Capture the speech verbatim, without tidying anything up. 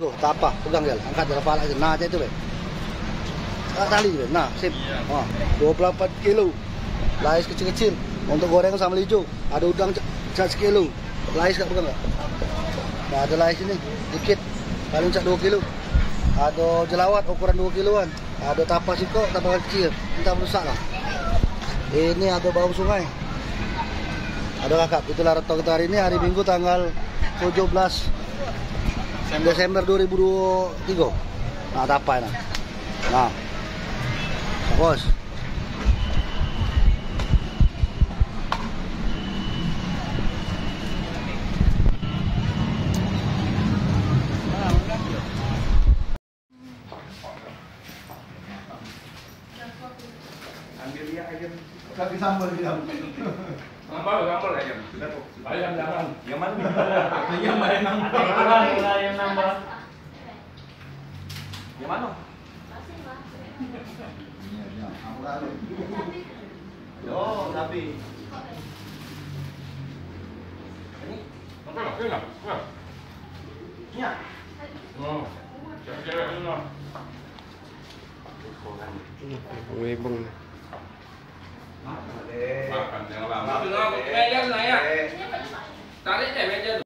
Tuh, tapah, pegang, Jal. Angkat, Jal, pala, Jal. Nah, cak itu, be. Ah, tali, be. Nah, sip. Ha, dua puluh empat kilo. Lais kecil-kecil. Untuk goreng sambal ijo. Ada udang cak, cak sekilo. Lais, kak, pegang, kak? Nah, ada lais ini, dikit. Paling cak dua kilo. Ada jelawat ukuran dua kiloan. Ada tapah sikok, tapah kecil. Entah rusak lah. Ini ada bawang sungai. Ada, kakak. Itulah reto kita hari ini, hari Minggu, tanggal tujuh belas Desember dua ribu dua puluh tiga. Nah, ada apa ini? Nah. Bos. Ambil dia ayam. Tapi sambal dia. Sambal, sambal ayam. Sudah kok. Ayam jangan. Yang mana? Ayam, ayam nambah. Ayam nambah. Yang mana? Iya, iya. Apa kali? Yo, tapi. Ini. Apa? Enak. Enak. Iya. Oh. Cewek-cewek enak. Ribung. Makan yang lama. Meja sana ya. Tarik deh meja